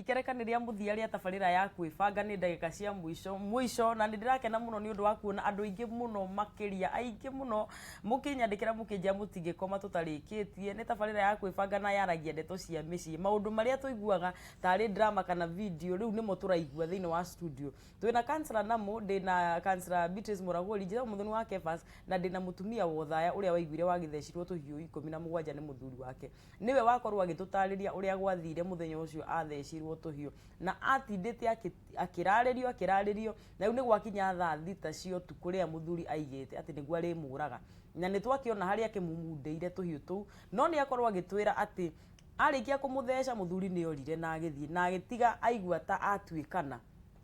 Ikereka nĩ rĩa mũthia rĩa tabarĩra ya kwĩbanga, nĩ ndagĩka cia mũico mũico, na nĩ ndĩrakena mũno nĩ ũndũ wa kuona andũ aingĩ mũno, makĩria aingĩ mũno mũkĩnyandĩkĩra mũkĩnjĩra mũtingĩkoma tũtarĩkĩtie. Nĩ tabarĩra ya kwĩbanga na yaragia ndeto cia mĩciĩ, maũndũ marĩa tũiguaga tarĩ drama kana video, rĩu nĩmo tũraigua thĩinĩ wa studio. Twĩna Councillor Namu, ndĩna Councillor Beatrice Mũragũri, njĩtagwo Mũthoni wa Kefas, na ndĩna mũtumia wa Othaya ũrĩa waiguire wagĩthecirwo tũhiũ 17 nĩ mũthuri wake. Nĩwe wakorwo agĩtũtarĩria ũrĩa gwathire mũthenya ũcio athecirwo tũhiũ, na atindĩte akĩrarĩrio akĩrarĩrio, na rĩu nĩ gwakinya thaa 6 cia ũtukũ rĩrĩa mũthuri aigĩte atĩ nĩguo arĩmũraga. Na nĩ twakĩona harĩa akĩmumundĩire tũhiũ tũu, no nĩ akorwo agĩtwĩra atĩ arĩkia kũmũtheca mũthuri nĩ orire na agĩthiĩ na agĩtiga aigua ta atuĩkana.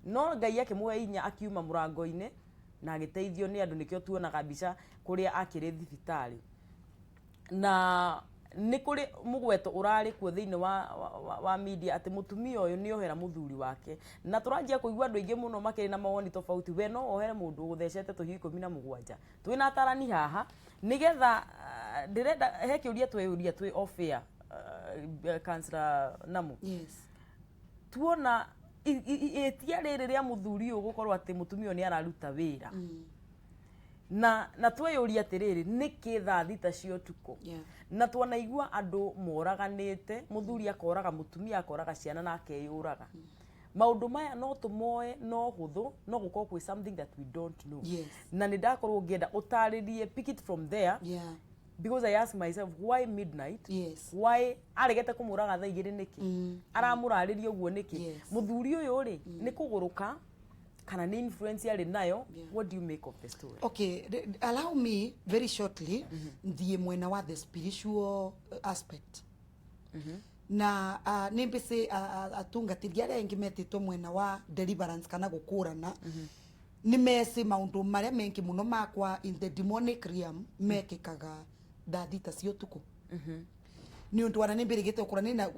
No Ngai akĩmũhe hinya akiuma mũrango-inĩ na agĩteithio nĩ andũ, nĩkĩo tuonaga mbica kũrĩa akĩrĩ thibitarĩ. Na nĩ kũrĩ mũgweto ũrarĩ kuo thĩinĩ wa media atĩ mũtumia ũyũ nĩ ohera mũthuri wake, na tũranjia kũigua andũ aingĩ mũno makĩrĩ na mawoni tofauti. We no ohere mũndũ ũgũthecete tũhiũ 17? Twĩna atarani haha nĩgetha ndĩrenda he kĩũria tweyũria twĩ off air, Councillor Namu. Yes. Tuona ĩtia rĩrĩ rĩa mũthuri ũyũ gũkorwo atĩ mũtumia ũyũ nĩ araruta wĩra, na tweyũria atĩrĩrĩ, nĩkĩ thaa 6 cia ũtukũ? Na twanaigua andũ moraganĩte, mũthuri akoraga mũtumia, akoraga ciana na akeyũraga. Maũndũ maya no tũmoe no hũthũ, no gũkorwo kwĩ something that we don't know. Na nĩ ndakorwo ngĩenda ũtarĩrie, pick it from there, because I ask myself, why midnight? Why aregete kũmũraga thaa 2 nĩkĩ? Aramũrarĩria ũguo nĩkĩ? Mũthuri ũyũ rĩ, nĩ kũgũrũka kana nĩ influence arĩ nayo? What do you make of the story? Okay, allow me very shortly thiĩ mwena wa the spiritual aspect, na nĩ mbĩcĩ atungatĩri arĩa aingĩ metĩtwo mwena wa deliverance kana gũkũrana nĩ mecĩ maũndũ marĩa mengĩ mũno makwa in the demonic realm mekĩkaga thaa 6 cia ũtukũ, nĩ ũndũ ona nĩ mbĩrĩgĩte gũkorwo nĩ na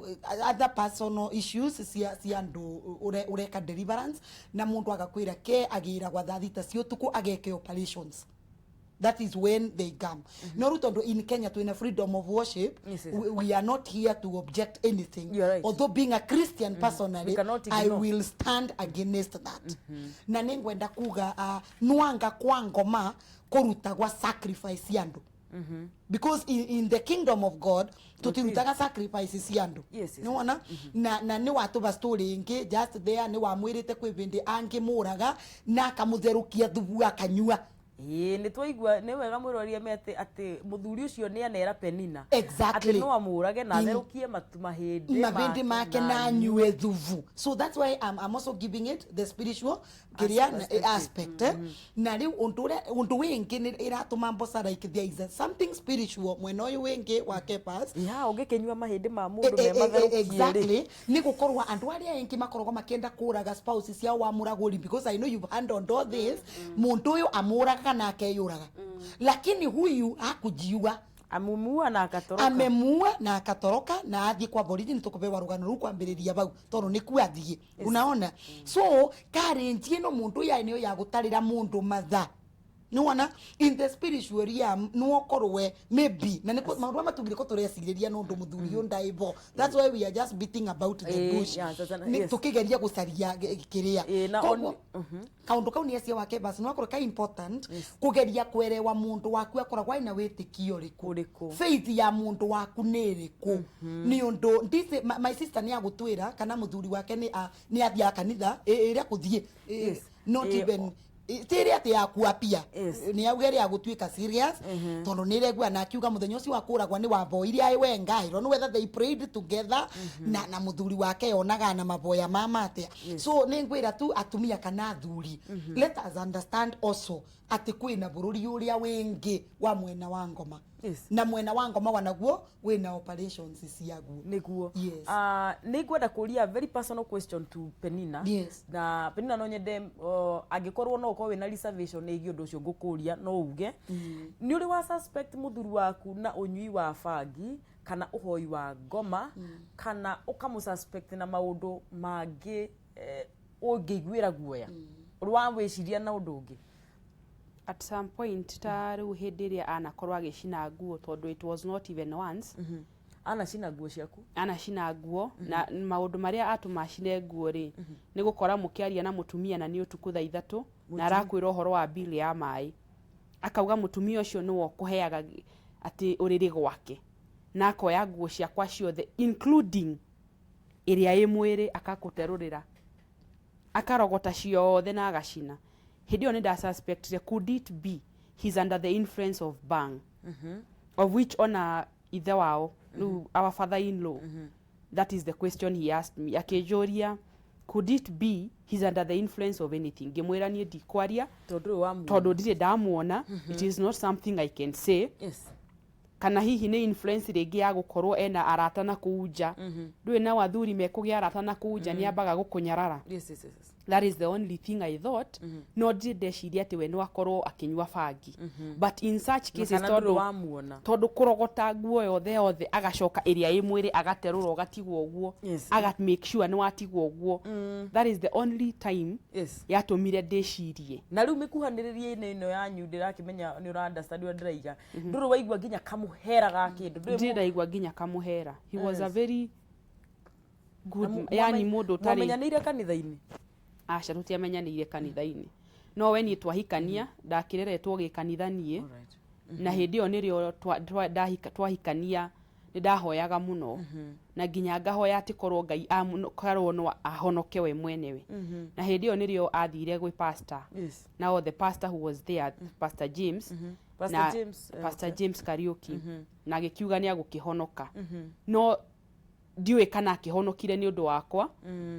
other personal issues cia andũ ũreka deliverance, na mũndũ agakwĩra ke agĩragwa thaa 6 cia ũtukũ ageke operations. That is when they come. No rĩu tondũ in Kenya twĩna freedom of worship, we are not here to object anything. You are right. Although being a Christian personally, We cannot I ignore. will stand against that. Na nĩ ngwenda kuga nwanga kwa ngoma kũrutagwa sacrifice ya andũ, because in the kingdom of God tutirutaga sacrifice cia andũ. Nĩwona na nĩ watũba story ĩngĩ just there, nĩ wamwĩrĩte kwĩ bĩndĩ angĩmũraga na akamũtherũkia thubu akanyua. Ĩĩ, nĩ twaigua nĩ wega mwĩrorie me atĩ mũthuri ũcio nĩ anera Penina atĩ no amũrage na atherũkie matu mahĩndĩ mabindi make na anyue thubu. So that's why I'm also giving it the spiritual kiria Aspect. Aspect, eh. Na riu undu uria undu wingi ni iratuma mboca like there is something spiritual mwena uyu wingi wa Kepas. Ya ũngĩkĩnyua mahĩndĩ ma mũndũ me matherũkie rĩ. Exactly, nĩ gũkorwo andũ arĩa aingĩ makoragwo makĩenda kũraga spouse ciao wa mũragũri, because I know you've handled all this. Mũndũ ũyũ amũraga kana akeyũraga, lakini huyu hakujiua. Amemuua na akatoroka. Amemuua na akatoroka na athiĩ kwa borithi. Nĩ tũkũbewa rũgano rũu kwambĩrĩria bau tondũ nĩkuo athiĩ, unaona? So karenji ĩno mũndũ ũyũ nĩyo ya gũtarĩra mũndũ mathaa, nĩwona? In the spiritual realm nĩwokorwe maybe na nĩ maũndũ maya matugire ko tũrecirĩria nĩ ũndũ mũthuri ũyũ ndaivo. That's why we are just beating about the bush. Sasa Nĩ tũkĩgeria gũcaria kĩrĩa. Na Koguo, kaundu kau nĩ acia wake basi no akorwo ka important kugeria kwerewa mundu waku akoragwo aina wĩtĩkio ũrĩkũ. Ũrĩkũ. Faith ya mundu waku nĩ ĩrĩkũ, nĩ ũndũ ndici my sister nĩ agũtwĩra kana mũthuri wake nĩ athiaga kanitha ĩrĩa kũthiĩ not even ti ĩrĩa atĩ ya kuapia. Nĩ auga ĩrĩa ya gũtuĩka serious, tondũ nĩ ĩregua na akiuga mũthenya ũcio wa kũragwa nĩ wamboire aĩ we Ngai. I don't know whether they prayed together na mũthuri wake yonaga na maboya mama atĩa. So nĩ ngwĩra tu atumia kana athuri, let us understand also atĩ kwĩna bũrũri ũrĩa wĩngĩ wa mwena wa ngoma, na mwena wa ngoma wanaguo wĩna operations ciaguo. Niguo. Yes. Nĩ ngwenda kũria very personal question to Penina. Yes. Na Penina, no nyende angĩkorwo no ũkorwo wĩna reservation ĩgiĩ ũndũ ũcio ngũkũria, no uge nĩ ũrĩ wa suspect mũthuri waku na ũnyui wa bangi kana ũhoi wa ngoma, kana ũkamũ suspect na maũndũ mangĩ ũngĩiguĩra guoya ũrĩ wa wĩciria na ũndũ ũngĩ? At some point, ta rĩu hĩndĩ ĩrĩa anakorwo agĩcina nguo, tondũ it was not even once. Anacina nguo ciaku? Anacina nguo. Na maũndũ marĩa atũma acine nguo rĩ, nĩ gũkora mũkĩaria na mũtumia na nĩ ũtukũ thaa 3, na arakwĩra ũhoro wa bill ya maĩ, akauga mũtumia ũcio nĩwe ũkũheaga atĩ ũrĩrĩ gwake, na akoya nguo ciakwa ciothe including ĩrĩa ĩ mwĩrĩ, akakũterũrĩra, akarogota ciothe na agacina. Hĩndĩ ĩyo nĩ ndasuspectire, could it be he's under the influence of bhang, of which ona ithe wao rĩu, our father in law, that is the question he asked me. Akĩnjũria, "Could it be he's under the influence of anything?" Ngĩmwĩra niĩ ndikwaria. Tondũ ũyũ wa Tondũ ndirĩ ndamuona, it is not something I can say. Kana hihi nĩ influence rĩngĩ ya gũkorwo ena arata na kũu nja. Ndũĩ nao athuri mekũgĩa arata na kũu nja, nĩ ambaga gũkũnyarara. That is the only thing I thought. No ndirĩ ndeciria atĩ we no akorwo akĩnyua bangi, but in such cases, Kana ndũrĩ tondũ wamuona. Tondũ kũrogota nguo yothe yothe, agacoka ĩrĩa ĩ mwĩrĩ agaterũra, ũgatigwo ũguo, aga make sure nĩ watigwo ũguo, that is the only time yatũmire ndĩcirie. Na rĩu mĩkuhanĩrĩrie-inĩ ĩno yanyu, ndĩrakĩmenya nĩ ũra understand ũrĩa ndĩraiga, ndũrĩ waigua nginya kamũhera ga kĩndũ? Ndũrĩ Ndirĩ ndaigua nginya kamũhera. He was a very good, yani mũndũ ũtarĩ Mwamenyanĩire kanitha-inĩ? Aca, tũtiamenyanĩire kanitha-inĩ, no we niĩ twahikania ndakĩreretwo gĩkanitha niĩ. Na hĩndĩ ĩyo nĩrĩo twahikania nĩ ndahoyaga mũno, na nginya ngahoya atĩ korwo Ngai korwo no ahonoke we mwenewe. Na hĩndĩ ĩyo nĩrĩo athire gwĩ pastor. Now the pastor who was there, Pastor James, Pastor na James, Pastor James Kariuki, na agĩkiuga nĩ agũkĩhonoka, no ndiũĩ kana akĩhonokire nĩ ũndũ wakwa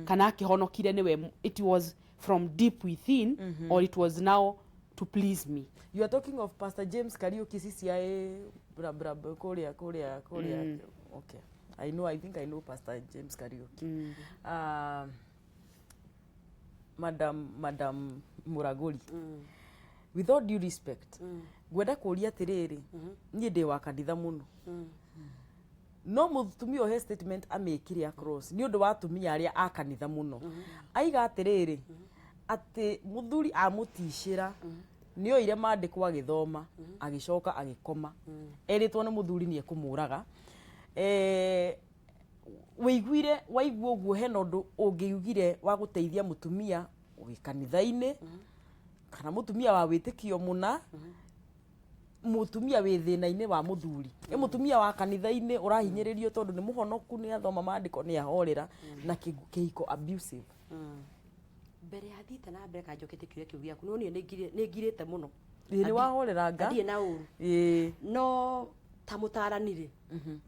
kana akĩhonokire nĩwe. It was from deep within or it was now to please me. You are talking of Pastor James Kariuki, CCIA, bra bra bra, kuria kuria kuria. Okay, I know, I think I know Pastor James Kariuki. Madam Muraguri, with all due respect, ngwenda kũria atĩrĩrĩ, niĩ ndĩ wa kanitha mũno, no mũtumia ũhe statement amĩkire across nĩ ũndũ wa atumia arĩa a kanitha mũno. Aiga atĩrĩrĩ, atĩ mũthuri amũticĩra nĩ oire mandĩko agĩthoma, agĩcoka agĩkoma, erĩtwo nĩ mũthuri nĩ ekũmũraga. Wĩiguire waigua ũguo, hena ũndũ ũngĩugire wa gũteithia mũtumia wĩ kanitha-inĩ kana mũtumia wa wĩtĩkio mũna, mũtumia wĩ thĩna-inĩ wa mũthuri, ĩ mũtumia wa kanitha-inĩ ũrahinyĩrĩrio tondũ nĩ mũhonoku, nĩ athoma maandĩko, nĩ ahorera na kĩhiko abusive? Mbere ya thiĩte na mbere kanjokete kĩũria kĩu gĩaku, nĩ wonire nĩ ngirĩte mũno. Ĩ, nĩ wahoreranga. Ndirĩ na ũru. No ta mũtarani rĩ,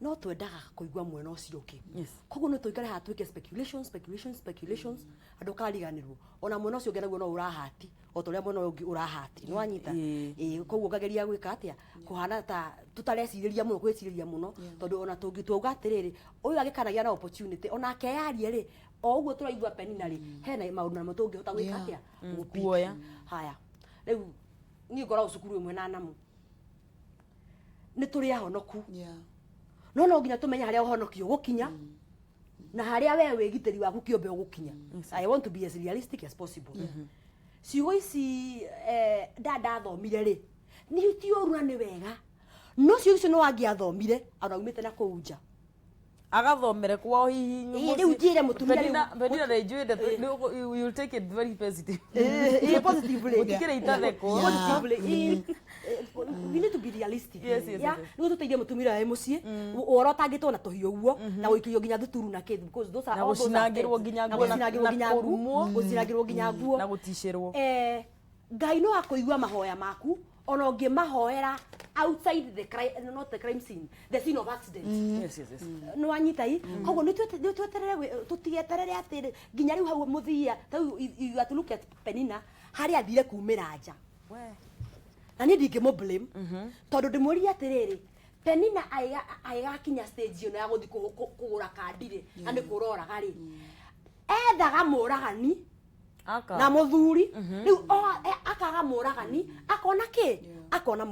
no twendaga kũigua mwena ũcio ũngĩ. Koguo no tũikare haha twĩke speculations, speculations, speculations, andũ kariganĩrwo ona mwena ũcio ũngĩ naguo no ũrahati o ta ũrĩa mwena ũyũ ũngĩ ũrahati, nĩ wanyita? Ĩĩ, koguo ngageria gwĩka atĩa kũhana ta tũtarecirĩria mũno, gwĩcirĩria mũno, tondũ ona tũngĩtuauga atĩrĩrĩ, ũyũ angĩkanagĩa na opportunity onake yarie rĩ, o ũguo tũraigua Penina rĩ, hena maũndũ namo tũngĩhota gwĩka atĩa gũpick. Kuoya. Haya, rĩu niĩ ngoragwo cukuru ĩmwe na Namu, nĩ tũrĩ ahonoku, no nginya tũmenye harĩa ũhonokio ũgũkinya na harĩa we wĩgitĩri waku kĩũmbe ũgũkinya. I want to be as realistic as possible. Ciugo ici ndathomire rĩ, nĩ ti ũru na nĩ wega, no ciugo icio no angĩathomire ona aumĩte na kũu nja. Agathomere kwao hihi. Ĩ, rĩu njĩre mũtumia rĩu- Penina nĩ njũĩ ndeto, you'll take it very positive. Ĩ, positively. Gũtikĩrĩ itathekwo. Positively. We need to be realistic. Yeah? Nĩguo tũteithie mũtumia ũyũ wĩ mũciĩ ũhoro ũtangĩtwo na tũhiũ ũguo na gũikĩrio nginya thuturu na kĩ, because those are Na all those are gũcinangĩrwo threats. nginya Na nguo gũcinangĩrwo na nginya nguo, kũrumwo. gũcinangĩrwo nginya nguo Na gũticĩrwo. Ngai no akũigua mahoya maku ona ũngĩmahoera outside the crime, not the crime scene, the scene of accident. Nĩ wanyita? I koguo nĩ tweterere tũtigeterere atĩ nginya rĩu hau mũthia. Rĩu you have to look at Penina harĩa athire kumĩra nja. We. Na niĩ ndingĩmũ blame, tondũ ndĩmũrie atĩrĩrĩ, Penina agĩgakinya stage ĩno ya gũthiĩ kũgũra kandi rĩ, na nĩ kũroraga rĩ, ethaga mũragani Aka. na mũthuri rĩu akaga mũragani, akona kĩ, akona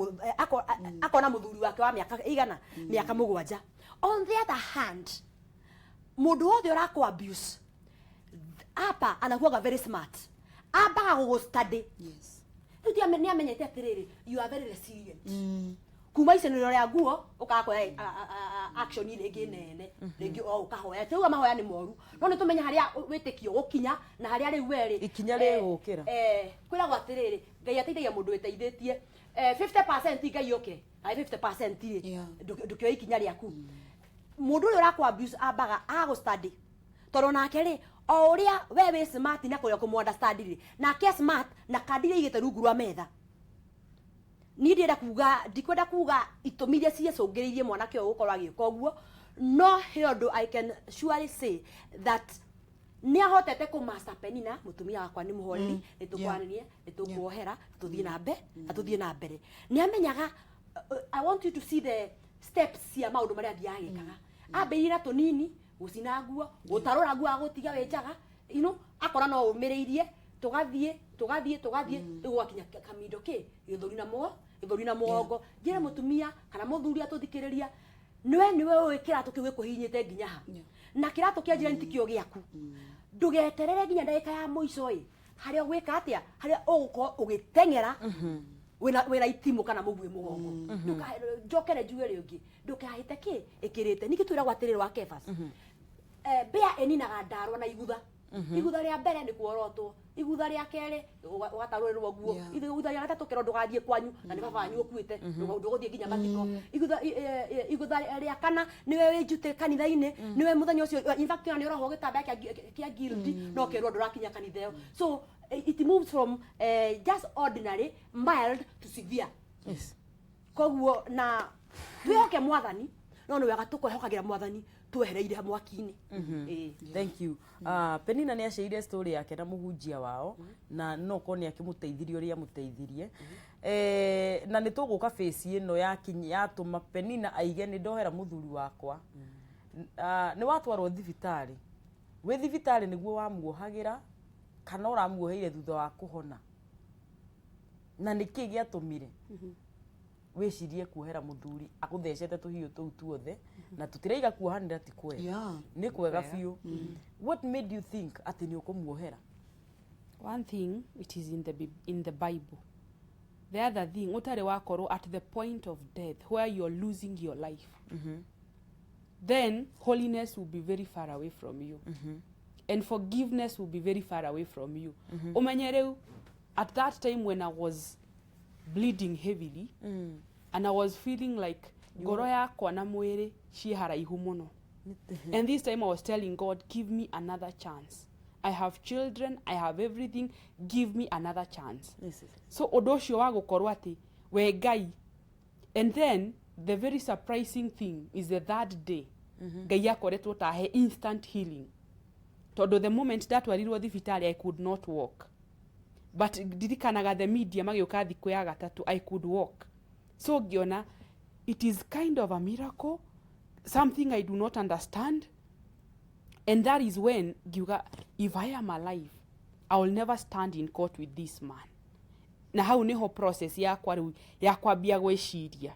akona mũthuri wake wa mĩaka igana, mĩaka 7. On the other hand, mũndũ wothe ũrakũ abuse hapa anakuwaga very smart, ambaga gũgũ study. Rĩu ti nĩ amenyete atĩrĩrĩ, you are very resilient, kuma icenero rĩa nguo ũkaga kuoya action rĩngĩ nene, rĩngĩ o ũkahoya. Tiuga mahoya nĩ moru, no nĩ tũmenye harĩa wĩtĩkio gũkinya na harĩa rĩu werĩ Ikinya rĩgũkĩra. Kwĩragwo atĩrĩrĩ, Ngai ateithagia mũndũ wĩteithĩtie. 50% Ngai oke na 50% rĩ, ndũkĩoe ikinya rĩaku. Mũndũ ũrĩa ũrakũ abuse ambaga agũ study, tondũ nake rĩ, o ũrĩa we wĩ smart na kũrĩa kũmũ understand rĩ, nake smart na kandi iria igĩte rungu rwa metha. Niĩ ndienda kuga, ndikwenda kuga itũmi iria ciacũngĩrĩirie mwanake ũyũ gũkorwo agĩka ũguo, no he ũndũ I can surely say that nĩ ahotete kũ master Penina. Mũtumia wakwa nĩ mũhoreri, nĩ tũkwarĩria, nĩ tũkuohera, tũthiĩ na mbe na tũthiĩ na mbere. Nĩ amenyaga. I want you to see the steps cia maũndũ marĩa athiaga agĩkaga. Ambĩrĩrie na tũnini, gũcina nguo, gũtarũra nguo, agũtiga wĩ njaga, akora no ũmĩrĩirie, tũgathiĩ, tũgathiĩ, tũgathiĩ, rĩu gwakinya kamindo kĩ gĩthũri na mũ gĩthũri na mũgongo. Njĩre mũtumia kana mũthuri atũthikĩrĩria, nĩwe nĩwe ũĩ kĩratũ kĩu gĩkũhihinyĩte nginya ha, na kĩratũ kĩa njirani ti kĩo gĩaku. Ndũgeterere nginya ndagĩka ya mũico ĩ, harĩa ũgwĩka atĩa, harĩa ũgũkorwo ũgĩteng'era wĩna itimũ kana mũguĩ mũgongo. Njokere njuge rĩngĩ, ndũkahĩte kĩ ĩkĩrĩte. Ningĩ twĩragwo atĩrĩrĩ wa Kefas, mbĩa ĩninaga ndarwa na igutha. Igutha rĩa mbere nĩ kuorotwo, igutha rĩa kerĩ ũgatarũrĩrwo nguo, igutha rĩa gatatũ kerwo ndũgathiĩ kwanyu na nĩ baba wanyu ũkuĩte, ndũgũthiĩ nginya mathiko. Igutha rĩa kana nĩwe wĩ njute kanitha-inĩ, nĩwe mũthenya ũcio, in fact, ona nĩ ũrohwo gĩtambaya kĩa guilt, no kerwo ndũrakinya kanitha ĩyo. So it moves from just ordinary mild to severe. Koguo na twĩhoke Mwathani, no nĩ wega tũkwehokagĩra Mwathani twehereire mwaki-inĩ. Ĩĩ. Thank you. Penina nĩ aceire story yake na mũhunjia wao, na no korwo nĩ akĩmũteithirie ũrĩa amũteithirie. Na nĩ tũgũka face ĩno yatũma Penina aige nĩ ndohera mũthuri wakwa. Nĩ watwarwo thibitarĩ, wĩ thibitarĩ nĩguo wamuohagĩra kana ũramuoheire thutha wa kũhona? Na nĩ kĩ gĩatũmire wĩcirie kuohera mũthuri agũthecete tũhiũ tũu tuothe, na tũtiraiga kuohanĩra ti kwega? Nĩ kwega biũ. What made you think atĩ nĩ ũkũmuohera? One thing, it is in the Bible. The other thing, ũtarĩ wakorwo at the point of death where you're losing your life, then holiness will be very far away from you and forgiveness will be very far away from you. Ũmenye rĩu at that time when I was bleeding heavily and I was feeling like ngoro yakwa na mwĩrĩ ciĩ haraihu mũno, and this time I was telling God, "Give me another chance. I have children, I have everything, give me another chance." So ũndũ ũcio wa gũkorwo atĩ we Ngai, and then the very surprising thing is the third day Ngai akoretwo tahe instant healing, tondũ the moment ndatwarirwo thibitarĩ I could not walk, but ndirikanaga the media magĩũka thikũ ya gatatũ I could walk. So ngĩona it is kind of a miracle, something I do not understand, and that is when ngiuga, if I am alive, I will never stand in court with this man. Na hau niho process yakwa rĩu ya kwambia gwĩciria,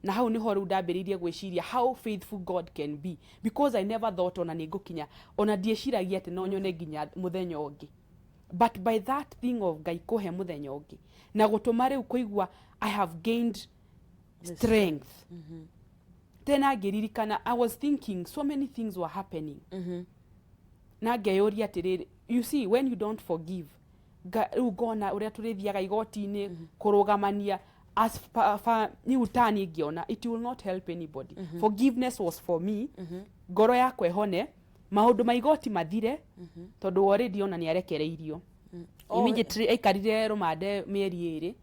na hau niho rĩu ndambĩrĩirie gwĩciria how faithful God can be, because I never thought ona nĩ ngũkinya, ona ndieciragia atĩ no nyone nginya mũthenya ũngĩ. But by that thing of Ngai kũhe mũthenya ũngĩ na gũtũma rĩu kũigua I have gained strength, tena ngĩririkana I was thinking so many things were happening, na ngeyũria atĩrĩrĩ, you see, when you don't forgive, rĩu ngona ũrĩa tũrĩthiaga igoti-inĩ kũrũgamania as niĩ tani ngĩona it will not help anybody. Forgiveness was for me, ngoro yakwa ĩhone, maũndũ ma igoti mathire, tondũ already ona nĩ arekereirio. Immediately aikarire rũmande mĩeri 2,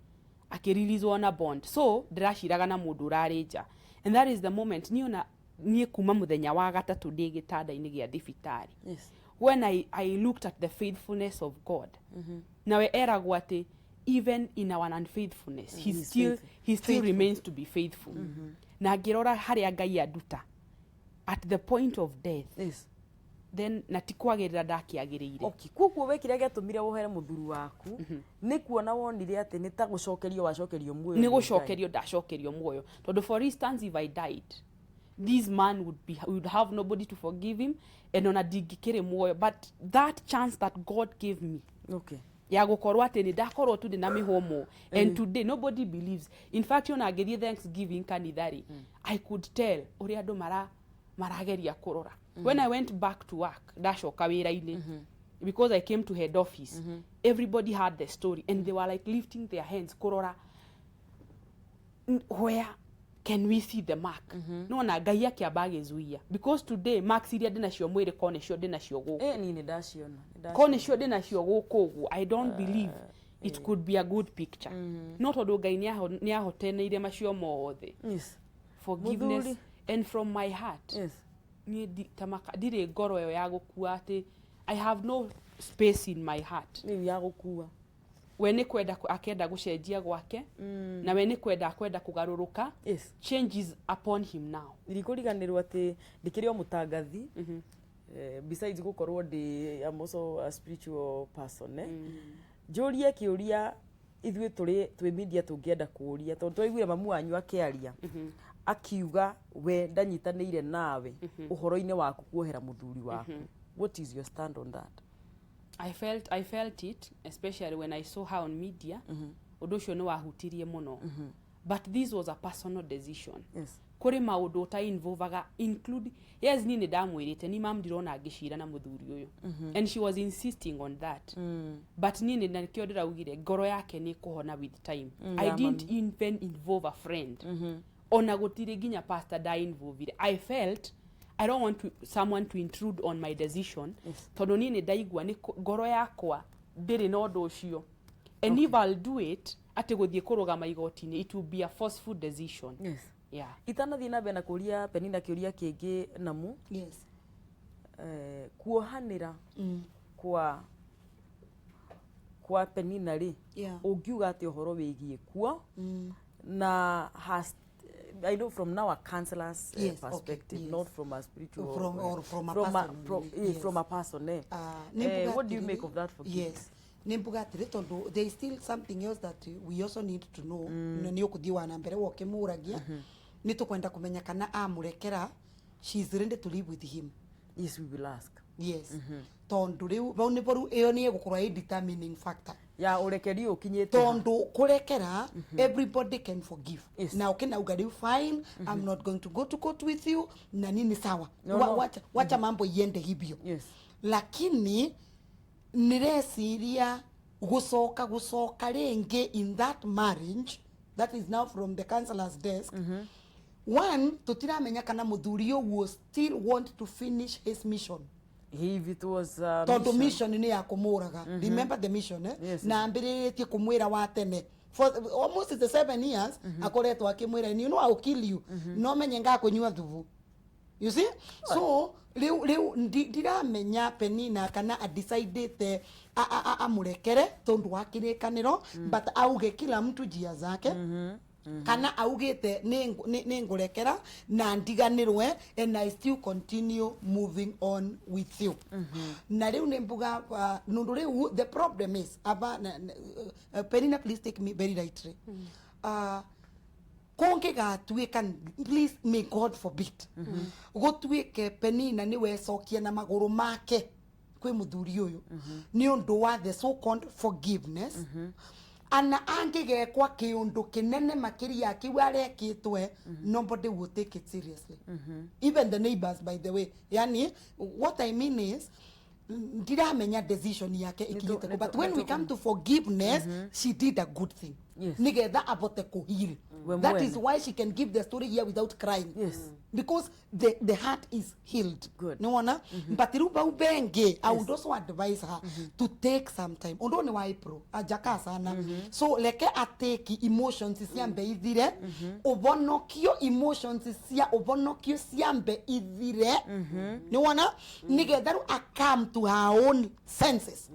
akĩreleaswo na bond. So ndĩraciraga na mũndũ ũrarĩ nja, and that is the moment niona niĩ kuma mũthenya wa gatatũ ndĩ gĩtanda-inĩ gĩa thibitarĩ, when I looked at the faithfulness of God. Nawe eragwo atĩ even in our unfaithfulness he He's still, faithful. he still remains to be faithful. Na ngĩrora harĩa Ngai anduta at the point of death, then na ti kwagĩrĩra ndakĩagĩrĩire. Okay, koguo we kĩrĩa gĩatũmire wohere mũthuri waku nĩ kuona wonire atĩ nĩ ta gũcokerio wacokerio muoyo Nĩ nĩ Ngai. Gũcokerio ndacokerio muoyo, tondũ for instance, if I died, this man would have nobody to forgive him, and ona ndingĩkĩrĩ muoyo, but that chance that God gave me. Ya gukorwo atä nä ndakorwo tu ndä na mä hå and today nobody believes. In fact, ona ngä Thanksgiving kanitha rĩ, I could tell ũrĩa andũ marageria kũrora. When I went back to work, ndacoka wĩra-inĩ, because I came to head office, everybody had the story and they were like lifting their hands kũrora, "Where can we see the mark?" Nona Ngai akĩamba agĩzuia, because today marks iria ndĩnacio mwĩrĩ ko nĩcio ndĩnacio gũkũ. Niĩ nĩ ndaciona, nĩ Ko nĩcio ndĩnacio gũkũ ũguo, I don't believe it could be a good picture, no tondũ Ngai nĩ ahoteneire macio mothe. Forgiveness. Mũthuri. And from my heart, niĩ ndirĩ ngoro ĩyo ya gũkua atĩ I have no space in my heart. Rĩu ya gũkua. We nĩ kwenda akenda gũcenjia gwake, na we nĩ kwenda akwenda kũgarũrũka. Change is upon him now. Ndikũriganĩrwo atĩ ndĩkĩrĩ o mũtangathi, besides gũkorwo ndĩ, I'm also a spiritual person, eh? Njũrie kĩũria ithuĩ tũrĩ twĩ media tũngĩenda kũũria, tondũ twaiguire mamu wanyu akĩaria akiuga we ndanyitanĩire nawe ũhoro-inĩ waku kuohera mũthuri waku. What is your stand on that? I felt it, especially when I saw her on media. Ũndũ ũcio nĩ wahutirie mũno, but this was a personal decision. Kũrĩ maũndũ ũta involvaga include, yes, niĩ nĩ ndamwĩrĩte ni mam ndirona ngĩcira na mũthuri ũyũ, and she was insisting on that, but niĩ nĩ nakĩo ndĩraugire ngoro yake nĩ kũhona with time. I didn't even involve a friend, ona gũtirĩ nginya pastor nda involvire. I felt I don't want someone to intrude on my decision, tondũ niĩ nĩ ndaigua nĩ ngoro yakwa ndĩrĩ na ũndũ ũcio, and if I'll do it, atĩ gũthiĩ kũrũgama igoti-inĩ, it will be a forceful decision. Yeah. Itanathiĩ na mbere na kũria Penina kĩũria kĩngĩ, namu, kuohanĩra kwa Penina rĩ, ũngiuga atĩ ũhoro wĩgiĩ kuo na has, I know from now a counselor's perspective, not from a spiritual Or from a person only, yes. From a person, eh. Nĩ mbuga What do you atĩrĩrĩ, make of that forgiveness? Yes, nĩ mbuga atĩrĩ, tondũ there is still something else that we also need to know, na nĩ ũkũthiĩ wa na mbere wokĩmũragia, nĩ tũkwenda kũmenya kana amũrekera, she is ready to live with him. Yes, we will ask. Yes, tondũ rĩu vau nĩvo rĩu ĩyo nĩ ĩgũkorwo ĩ determining factor. Ya ũrekeri ũkinyĩte ha? Tondu kurekera, everybody can forgive. Na ukinauga riu, "Fine, I'm not going to go to court with you," na nini, sawa. No, no. Wacha mambo iende hivyo. Lakini nireciria gucoka ringi in that marriage, that is now from the counselor's desk. One, tutiramenya kana muthuri ũguo still want to finish his mission. If it was a Tondu mission. Mission nĩ ya kũmũraga. Remember the mission, eh? Yes. Na ambĩrĩrĩtie kũmwĩra wa tene for almost the 7 years, akoretwo akĩmwĩra, "You know I will kill you, no menye ngakũnyua thubu." You see? So riu ndiramenya Penina kana adecidete amũrekere tondu wa kĩrĩkanĩro, but auge kila mtu njia zake, kana augite nĩ ngũrekera na ndiganĩrwe and I still continue moving on with you. Na rĩu nĩ mbuga, nũndũ rĩu the problem is aba Penina, please take me very rightly, kũngĩgatuĩka, please may God forbid, gũtuĩke Penina nĩ wecokia na magũrũ make kwĩ mũthuri ũyũ nĩ ũndũ wa the so called forgiveness, ana angĩgekwa kĩũndũ kĩnene makĩria kĩu arekĩtwe, nobody will take it seriously, even the neighbors, by the way. Yani, what I mean is, ndiramenya decision yake ikinyĩte kũ, but when we come to forgiveness, she did a good thing nigetha avote kũheal. We That mwene. is why she can give the story here without crying, because the heart is healed. Nĩwona? But rĩu bau bengi, I would also advise her to take some time. Ũndũ ũyũ nĩ wa April ajaka sana, so leke ateki emotions ciambe ithire, ũvonokio, emotions cia ũvonokio ciambe ithire, nĩwona, nĩgetha rĩu acome to her own senses,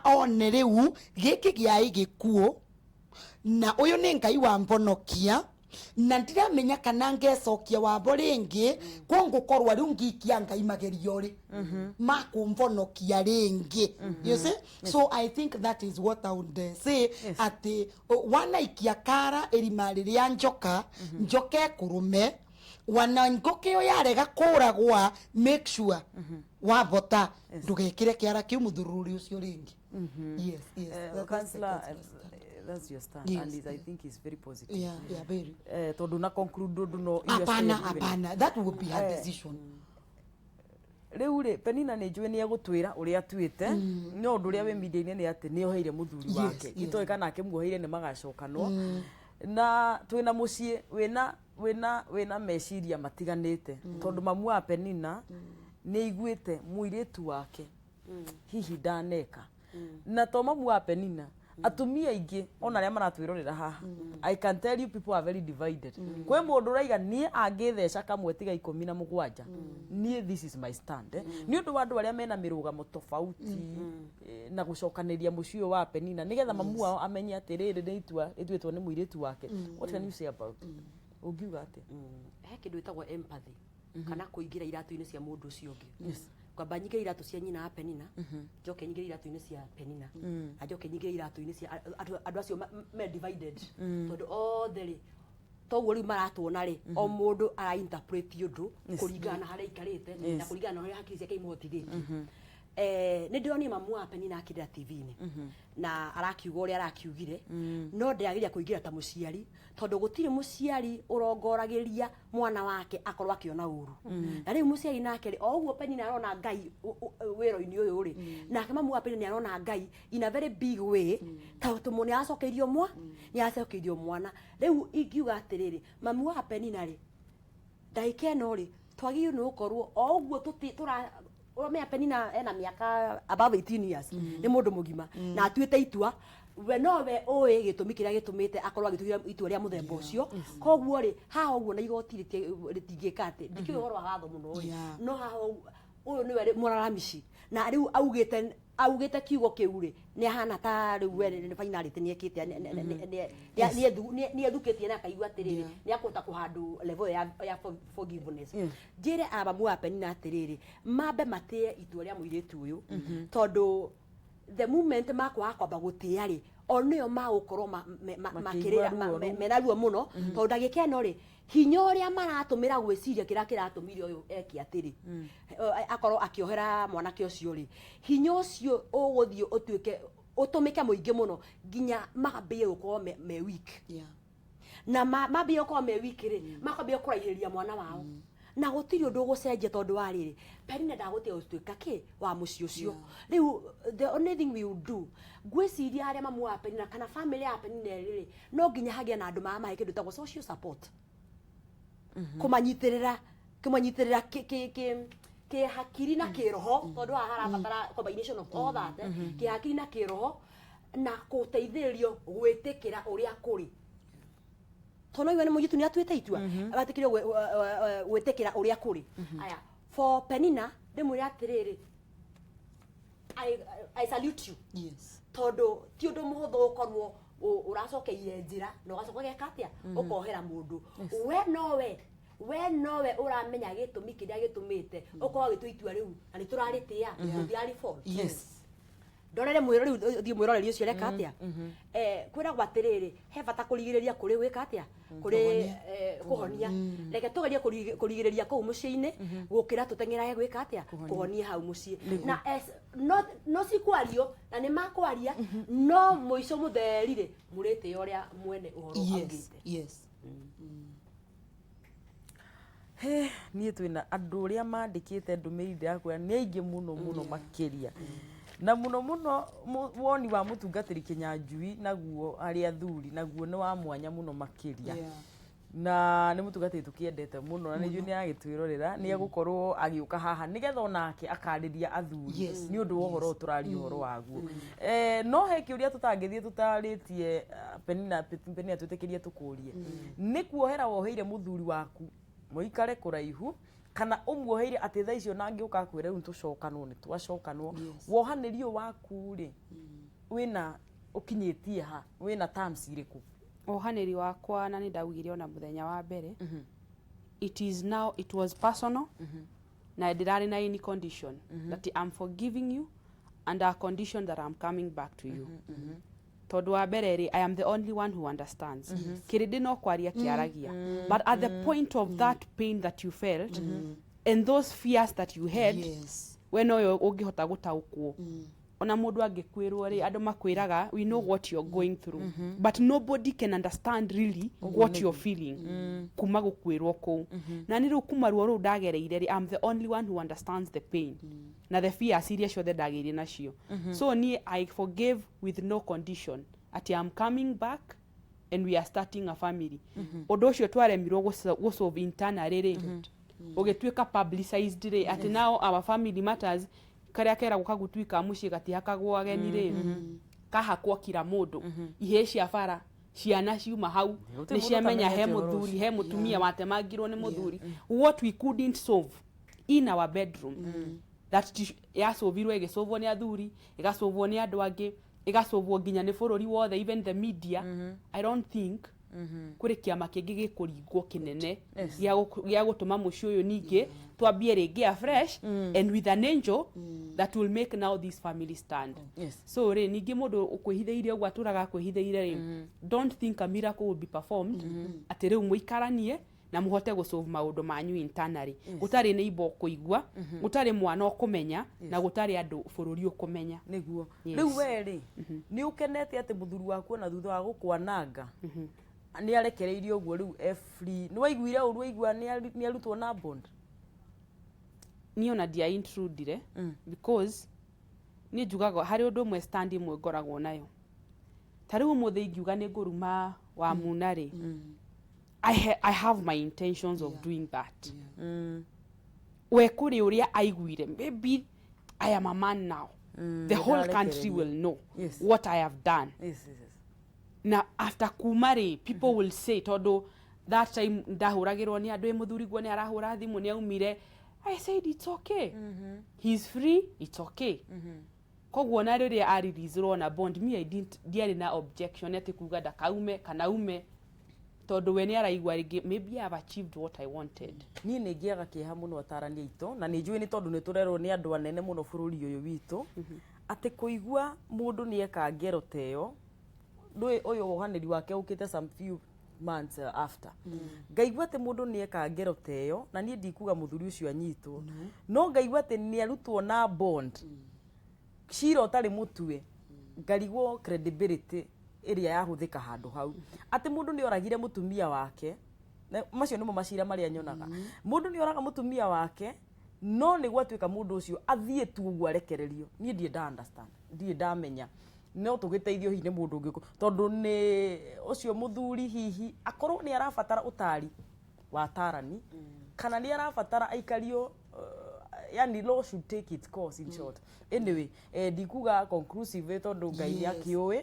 one rĩu gĩkĩ gĩaĩ gĩkuũ na ũyũ nĩ Ngai wambonokia, na ndiramenya kana ngecokia wambo rĩngĩ kũngũkorwo rĩu ngiikia Ngai magerio rĩ makũmbonokia rĩngĩ, you see? So I think that is what I would say, atĩ wanaikia kara ĩrima rĩrĩa njoka njoka ĩkũrũme. Wana ngũkĩ ĩyo yarega kũragwa, make sure wavota ndũgekĩre kĩara kĩu mũthururi ũcio rĩngĩ. Yes. That's the Counselor, counselor stand. That's your stand. And is, I think is very positive. Yeah, very. Tondu na conclude undu no irio Hapana. ciĩ given. Hapana, that would be her decision. Rĩu rĩ, Penina nĩ njũĩ nĩ egũtwĩra ũrĩa atuĩte, no ũndũ ũrĩa wĩ media-inĩ nĩ atĩ nĩ oheire mũthuri wake. Itoĩ kana akĩmuoheire nĩ magacokanwo na twĩna mũciĩ wĩna meciria matiganĩte, tondũ mamu wa Penina nĩ aiguĩte mũirĩtu wake hihi ndaneka, na to mamu wa Penina, atumia aingĩ ona arĩa maratwĩrorera haha. I can tell you people are very divided. Kwĩ mũndũ ũraiga niĩ angĩtheca kamwe tiga 17, niĩ this is my stand, eh. Nĩ ũndũ wa andũ arĩa mena mĩrũgamo tofauti, na gũcokanĩria mũciĩ ũyũ wa Penina nĩgetha mamu wao amenye atĩ rĩrĩ nĩ itua rĩtuĩtwo nĩ mũirĩtu wake. What can you say about it? Ũngiuga atĩa? He kĩndũ gĩtagwo empathy kana kũingĩra iratũ-inĩ cia mũndũ ũcio ũngĩ. Kwamba nyingĩre iratũ cia nyina wa Penina, njoke nyingĩre iratũ-inĩ cia Penina, na njoke nyingĩre iratũ-inĩ cia andũ acio me divided, tondũ othe rĩ, toguo rĩu maratuona rĩ, o mũndũ ara interpret ũndũ kũringana na harĩa aikarĩte na kũringana na ũrĩa hakiri ciake imũhotithĩtie. Nĩ ndĩronire mamu wa Penina akĩrĩra TV-inĩ na arakiuga ũrĩa arakiugire, no ndĩrageria kũingĩra ta mũciari, tondũ gũtirĩ mũciari ũrongoragĩria mwana wake akorwo akĩona ũru. Na rĩu mũciari nake rĩ, o ũguo Penina arona Ngai wĩra-inĩ ũyũ rĩ, nake mamu wa Penina nĩ arona Ngai in a very big way, tondũ nĩ aracokeirio mwana. Rĩu ingiuga atĩrĩrĩ, mamu wa Penina rĩ, ndagĩka ĩno rĩ, twagĩrĩirwo nĩ gũkorwo o ũguo tũti tũra ũramenya Penina ena mĩaka above 18 years, nĩ mũndũ mũgima na atuĩte itua. We nowe ũĩ gĩtũmi kĩrĩa gĩtũmĩte akorwo agĩtuire itua rĩa mũthemba ũcio. Koguo rĩ, haha ũguo na igoti rĩtingĩka atĩ ndikĩũĩ ũhoro wa watho mũno rĩ, no haha ũyũ nĩwe mũraramici na rĩu augĩte kiugo kĩu rĩ, nĩ ahana ta rĩu we nĩ finality nĩ ekĩte, nĩ ethukĩtie na akaigua atĩrĩrĩ nĩ akũhota kũhandũ level ya forgiveness. Njĩre amamu wa Penina atĩrĩrĩ, mambe matĩe itua rĩa mũirĩtu ũyũ, tondũ the moment makwaga kwamba gũtĩa rĩ, o nĩo magũkorwo Makĩigua makĩrĩra ruo rũu. Mena ruo mũno, tondũ ndagĩka ĩno rĩ, hinya ũrĩa maratũmĩra gwĩciria kĩrĩa kĩratũmire ũyũ eke atĩrĩ, akorwo akĩohera mwanake ũcio rĩ, hinya ũcio ũgũthiĩ ũtuĩke ũtũmĩke mũingĩ mũno nginya mambĩe gũkorwo me weak. Na mambĩe gũkorwo me weak rĩ, makambia kũraihĩrĩria mwana wao na gũtirĩ ũndũ ũgũcenjia, tondũ wa rĩrĩ, Penina ndagũtiga gũtuĩka kĩ wa mũciĩ ũcio. Rĩu the only thing we will do, ngwĩciria harĩa mamu wa Penina kana family ya Penina rĩ, no nginya hagĩe na andũ maramahe kĩndũ tagwo social support, kũmanyitĩrĩra kĩ hakiri na kĩroho, tondũ haha harabatara combination of all that, kĩ hakiri na kĩroho na gũteithĩrĩrio gwĩtĩkĩra ũrĩa kũrĩ, tondũ iwe nĩ mũirĩtu nĩ atuĩte itua, agatĩkĩrio gwĩtĩkĩra ũrĩa kũrĩ. Aya, for Penina ndĩmwĩre atĩrĩrĩ, I salute you, tondũ ti ũndũ mũhũthũ gũkorwo ũracokeire njĩra na ũgacoka ũgeka atĩa, ũkohera mũndũ. We nowe ũramenya gĩtũmi kĩrĩa gĩtũmĩte ũkorwo ũgĩtua itua rĩu, na nĩ tũrarĩtĩa, tũtirarĩ fault. Ndorere mwĩro rĩu thiĩ mwĩroreri ũcio areka atĩa. Kwĩragwo atĩrĩrĩ, he bata kũrigĩrĩria kũrĩ gwĩka atĩa, kũrĩ kũhonia. Reke tũgerie kũrigĩrĩria kũu mũciĩ-inĩ gũkĩra tũteng'erage gwĩka atĩa, kũhonia hau mũciĩ. Na no cikwario na nĩ makwaria, no mũico mũtheri rĩ, mũrĩtĩo ũrĩa mwene ũhoro augĩte. He, niĩ twĩna andũ ũrĩa mandĩkĩte ndũmĩrĩri, ndĩrakwĩra nĩ aingĩ mũno mũno makĩria, na mũno mũno woni wa mũtungatĩri Kĩnyanjui naguo harĩ athuri naguo nĩ wa mwanya mũno makĩria. Na nĩ mũtungatĩri tũkĩendete mũno, na nĩ njũĩ nĩ agĩtwĩrorera, nĩ egũkorwo agĩũka haha nĩgetha onake akarĩria athuri nĩ ũndũ wa ũhoro ũyũ tũraria ũhoro waguo. No he kĩũria tũtangĩthiĩ tũtarĩtie. Penina, Penina, twĩtĩkĩrie tũkũrie, nĩ kuohera woheire mũthuri waku mũikare kũraihu, kana ũmuoheire atĩ thaa icio na angĩũka akwĩre rĩu nĩtũcokanwo, nĩ twacokanwo? Wohanĩri ũyũ waku rĩ, wĩna ũkinyĩtie ha, wĩna terms irĩkũ? Wohanĩri wakwa, na nĩ ndaugire ona mũthenya wa mbere, it is now, it was personal na ndĩrarĩ na any condition that I'm forgiving you under a condition that I'm coming back to you. Tondũ wa mbere rĩ, I am the only one who understands. Kĩrĩndĩ no kwaria kĩaragia, but at the point of that pain that you felt and those fears that you had, we noyo ũngĩhota gũtaũkwo. Ona mũndũ angĩkwĩrwo rĩ, andũ makwĩraga, "We know what you're going through," but nobody can understand really what you're feeling kuma gũkwĩrwo kũu. Na nĩ rĩu kuma ruo rũu ndagereire rĩ, I'm the only one who understands the pain na the fears iria ciothe ndagĩire nacio. So niĩ I forgave with no condition atĩ I'm coming back and we are starting a family. Ũndũ ũcio twaremirwo gũsolve internally rĩ, ũgĩtuĩka publicized rĩ, atĩ now our family matters, karĩa keragwo kagutui ka mũciĩ gatihakagwo ageni rĩ, kahakwo kira mũndũ. Ihĩĩ cia bara, ciana ciuma hau, Gũtirĩ nĩ mũndũ ciamenya he ũtamenyete ũhoro. Mũthuri he mũtumia watemangirwo nĩ mũthuri. What we couldn't solve in our bedroom, that yacovirwo, ĩgĩcovwo nĩ athuri, ĩgacovwo nĩ andũ angĩ, ĩgacovwo nginya nĩ bũrũri wothe, even the media. I don't think kũrĩ kĩama kĩngĩ gĩkũringwo kĩnene gĩa gũtũma mũciĩ ũyũ ningĩ twambie rĩngĩ afresh and with an angel that will make now this family stand. So rĩ, ningĩ mũndũ ũkwĩhithĩire ũguo atũraga akwĩhithĩire rĩ, don't think a miracle will be performed atĩ rĩu mũikaranie na mũhote gũsolve maũndũ manyu internally, gũtarĩ neighbor ũkũigua, gũtarĩ mwana ũkũmenya, na gũtarĩ andũ bũrũri ũkũmenya. Nĩguo. Yes. Rĩu we rĩ, nĩ ũkenete atĩ mũthuri waku ona thutha wa gũkwananga nĩ arekereirio ũguo rĩu e free? Nĩ waiguire ũru waigua nĩ arutwo na bond? Niĩ ona ndia intrudire, because niĩ njugaga harĩ ũndũ ũmwe, stand ĩmwe ngoragwo nayo. Ta rĩu ũmũthĩ ingiuga nĩ ngũruma wa muna rĩ, I have my intentions of doing that. We kũrĩ ũrĩa aiguire, maybe I am a man now, the whole country will know what I have done. Na after kuma rĩ, people will say, tondũ that time ndahũragĩrwo nĩ andũ, "Ĩ mũthuri guo nĩ arahũra thimũ, nĩ aumire." I said, "It's okay, he's free, it's okay." Koguo na rĩrĩa areleasirwo na bond, me, I didn't, ndiarĩ na objection atĩ kuga ndakaume kana ume, tondũ we nĩ araigua rĩngĩ maybe I have achieved what I wanted. Niĩ nĩ ngĩaga kĩeha mũno, atarani aitũ, na nĩ njũĩ nĩ tondũ nĩ tũrerwo nĩ andũ anene mũno bũrũri ũyũ witũ atĩ kũigua mũndũ nĩ eka ngero ta ĩyo, ndũĩ ũyũ wohanĩri wake ũkĩte some few months after, ngaigua atĩ mũndũ nĩ eka ngero ta ĩyo, na niĩ ndikuga mũthuri ũcio anyitwo, no ngaigua atĩ nĩ arutwo na bond, cira ũtarĩ mũtue, ngarigwo credibility ĩrĩa yahũthĩka handũ hau atĩ mũndũ nĩ oragire mũtumia wake. Na macio nĩmo macira marĩa nyonaga, mũndũ nĩ oraga mũtumia wake, no nĩ gwatuĩka mũndũ ũcio athiĩ tu ũguo arekererio. Niĩ ndirĩ nda understand, ndirĩ ndamenya. No tũgĩteithio hihi nĩ mũndũ ũngĩ, tondũ nĩ ũcio mũthuri hihi akorwo nĩ arabatara ũtari wa atarani, kana nĩ arabatara aikario, yani law should take its course, in short. Anyway, ndikuga conclusive tondũ Ngai nĩ akĩũĩ,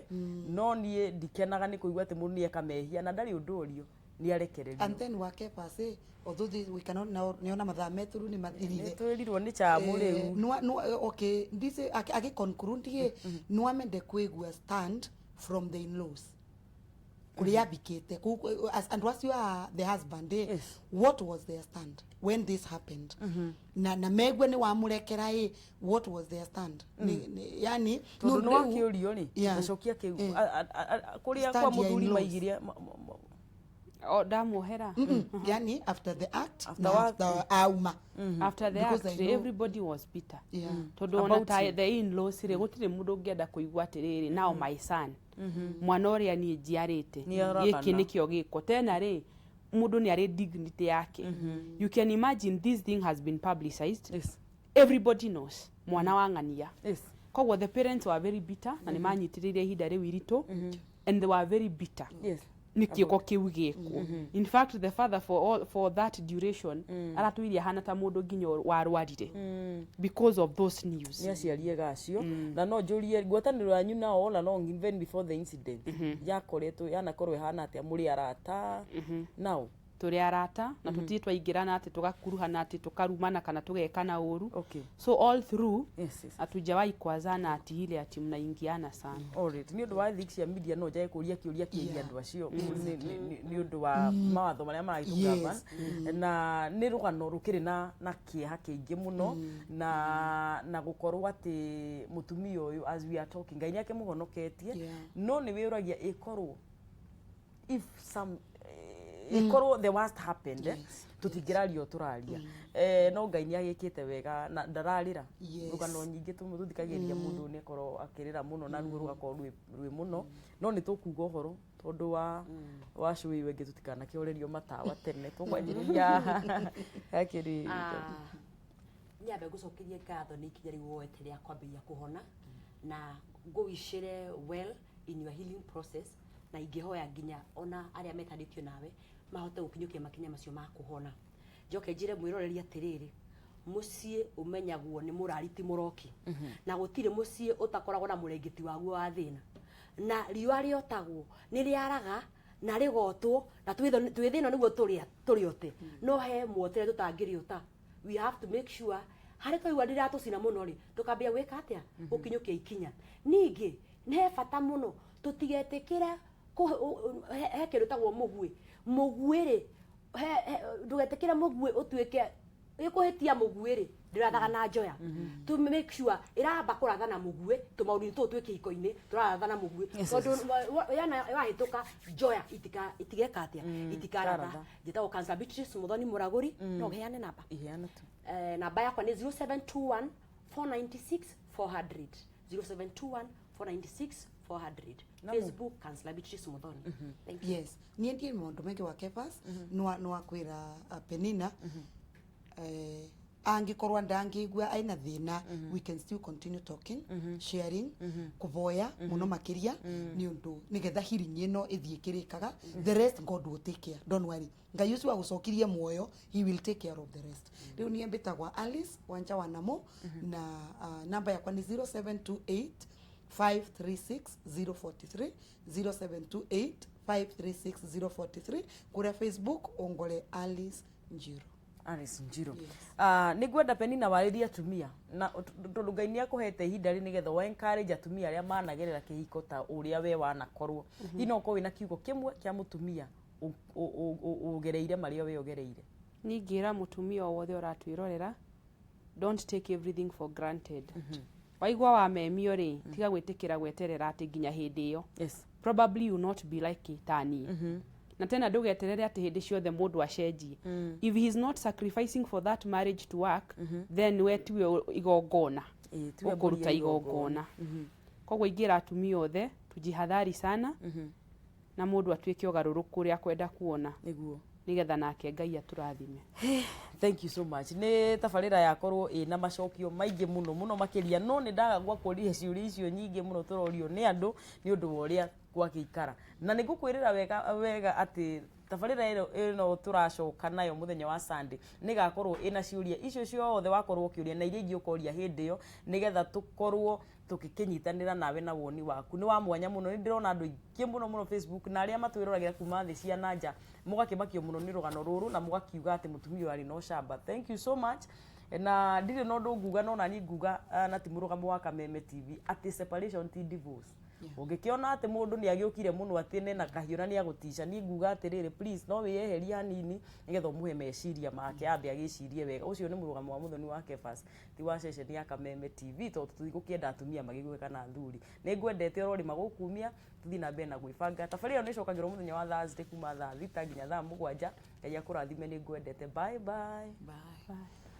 no niĩ ndikenaga nĩ kũigua atĩ mũndũ nĩ eka mehia na ndarĩ ũndũ ũrio nĩ arekererio. And then wake pase, although this, we cannot now, niona mathaa meturu nĩ mathirire. Nĩ twĩrirwo nĩ chamu rĩu. Okay, ndise agi conclude nwamende kwigua stand from the in-laws kuria ambikite andũ acio a the husband, what was their stand when this happened? Na megue nĩ wamũrekera ĩ, what was their stand? Yani tondũ nĩ nĩ wakĩũrio rĩ, ngacokia kĩu kũrĩa Stand kwa ya mũthuri in-laws. maigire O ndamuohera. Yani after the act, After na after auma. After the Because act, I know- everybody was bitter, tondũ ona About ta you. the in-laws rĩ, gũtirĩ mũndũ ũngĩenda kũigua atĩrĩrĩ, now my son, mwana ũrĩa niĩ njiarĩte, Nĩ aroragana. gĩkĩ nĩkĩo gĩko. Tena rĩ, mũndũ nĩ arĩ dignity yake. You can imagine, this thing has been publicized, everybody knows mwana wa ng'ania. Koguo the parents were very bitter, na nĩ manyitĩrĩire ihinda rĩu iritũ, and they were very bitter nĩ kĩko kĩu gĩkwo. In fact, the father, for that duration, aratũire ahana ta mũndũ nginya warwarire because of those news. Nĩ aciari ega acio. Na no njũrie, ngwatanĩro yanyu nao all along, even before the incident, yakoretwo yanakorwo ĩhana atĩa? Mũrĩ arata nao? Tũrĩ arata na tũtirĩ twaingĩrana atĩ tũgakuruhana atĩ tũkarumana kana tũgekana ũru. So all through hatujawahi kwazana ati ile ati mnaingiana sana. Alright. Nĩ ũndũ wa ethics cia media no njage kũria kĩũria kĩgiĩ andũ acio nĩ ũndũ wa mawatho marĩa maragĩtũgava na nĩ rũgano rũkĩrĩ na kĩeha kĩingĩ mũno na gũkorwo atĩ mũtumia ũyũ, as we are talking, Ngai nĩ akĩmũhonoketie. No nĩ wĩũragia ĩkorwo if some ikorwo the worst happened, tũtingĩraria o tũraria. No Ngai nĩ agĩkĩte wega na ndararĩra. Rũgano nyingĩ tũthikagĩrĩria mũndũ nĩ akorwo akĩrĩra mũno na ruo rũgakorwo rwĩ mũno, no nĩ tũkuga ũhoro tondũ wa show ĩyo ĩngĩ tũtikanakĩhorerio matawa tene tũkwanjĩrĩria hakĩrĩ. Nyambe ngũcokerie ngatho nĩ ikinya rĩu woete rĩa kwambĩrĩria kũhona na ngũwicĩre well in your healing process, na ingĩhoya nginya ona arĩa metanĩtio nawe mahote gũkinyũkia makinya macio ma kũhona. Njoke njĩre mwĩroreri atĩrĩrĩ, mũciĩ ũmenyagwo nĩ mũrari ti mũroki, na gũtirĩ mũciĩ ũtakoragwo na mũrengeti waguo wa thĩna, na riũa rĩotagwo nĩ rĩaraga na rĩgotwo na twĩ thĩna nĩguo tũrĩote, no he muotere tũtangĩrĩota. We have to make sure harĩ twaigua rĩratũcina mũno rĩ, tũkambia gwĩka atĩa gũkinyũkia ikinya. Ningĩ nĩ he bata mũno tũtigetĩkĩre he kĩndũ tagwo mũguĩ. Mũguĩ rĩ, ndũgetĩkĩre mũguĩ ũtuĩke ĩkũhĩtia. Mũguĩ rĩ, ndĩrathaga na njoya. To make sure ĩramba kũratha na mũguĩ tũmaũndũ-inĩ tũtũ twĩ kĩhiko-inĩ tũraratha na mũguĩ, tondũ yana wahĩtũka njoya itigeka atĩa, itikaratha. Karatha. Njĩtagwo Councillor Beatrice Muthoni Mũragũri. No heane namba? Iheana tu. Namba yakwa nĩ 0721 496 400, 0721 496 400. Facebook, Councillor Beatrice Muthoni. Thank you. Yes, niä ndiä maå ndå maingä wa Kephas no akwä Penina, angĩkorwo ndangĩigua aina thĩna, we can still continue talking, sharing, kũvoya mũno makĩria nĩ ũndũ nĩgetha healing ĩno ĩthiĩ ĩkĩrĩkaga. The rest God will take care, don't worry. Ngai ũcio wagũcokirie muoyo, he will take care of the rest. Rĩu niĩ mbĩtagwa Alice Wanja wa Namo na namba yakwa nĩ 0728 536 043, 0728 536 043. Kũrĩa Facebook ongole Alice Njiro. Alice Njiro. Nĩ ngwenda Penina warĩrie atumia na tondũ Ngai nĩ akũhete ihinda rĩ nĩgetha wa encourage atumia arĩa managerera kĩhiko ta ũrĩa we wanakorwo. Hihi no ũkorwo wĩna kiugo kĩmwe kĩa mũtumia ũgereire marĩa we ũgereire? Ningĩra mũtumia o wothe ũratwĩrorera, don't take everything for granted. Waigua wamemio rĩ, tiga gwĩtĩkĩra gweterera atĩ nginya hĩndĩ ĩyo. Probably you not be like ta niĩ. Na tena ndũgeterere atĩ hĩndĩ ciothe mũndũ acenjie. If he is not sacrificing for that marriage to work, then we tiwe igongona. Ĩĩ, tiwe mbũri ũkũruta ya igongona. Koguo ingĩra atumia othe tujihadhari sana na mũndũ atuĩke ũgarũrũku ũrĩa akwenda kuona nĩgetha nake Ngai atũrathime. Thank you so much. Nĩ tabarĩra yakorwo ĩna macokio maingĩ mũno mũno makĩria, no nĩ ndaga gwa kũria ciũria icio nyingĩ mũno tũrorio nĩ andũ nĩ ũndũ wa ũrĩa gwagĩikara, na nĩ ngũkwĩrĩra wega wega atĩ tabarĩra ĩno tũracoka nayo mũthenya wa Sunday nĩ ĩgakorwo ĩna ciũria icio ciothe wakorwo ũkĩũria na iria ingĩ ũkoria hĩndĩ ĩyo, nĩgetha tũkorwo tũgĩkĩnyitanĩra nawe na woni waku nĩ wa mwanya mũno. Nĩ ndĩrona andũ aingĩ mũno mũno Facebook na arĩa matwĩroragĩra kuma thĩ cia na nja mũgakĩmakio mũno nĩ rũgano rũrũ na mũgakiuga atĩ mũtumia ũyũ arĩ na ũcamba. Thank you so much. Na ndirĩ na ũndũ nguga, no nani nguga, na ti mũrũgamo wa Kameme TV, atĩ separation ti divorce. Ũngĩkĩona atĩ mũndũ nĩ agĩũkire mũno atĩ nena kahiũ na nĩ agũtica, niĩ nguga atĩrĩrĩ, please, no wĩyeherie hanini nĩgetha ũmũhe meciria make ambe agĩcirie wega. Ũcio nĩ mũrũgamo wa Mũthoni wa Kefas, ti wa ceceni ya Kameme TV, tondũ tũtigũkĩenda atumia magĩgue kana athuri. Nĩ ngwendete ũrorĩ magũkumia tũthiĩ na mbere na gwĩbanga. Tabarĩra ĩyo nĩ ĩcokagĩrwo mũthenya wa Thursday kuma thaa 6 nginya thaa 7. Ngai akũrathime, nĩ ngwendete. Bye bye. Bye. Bye.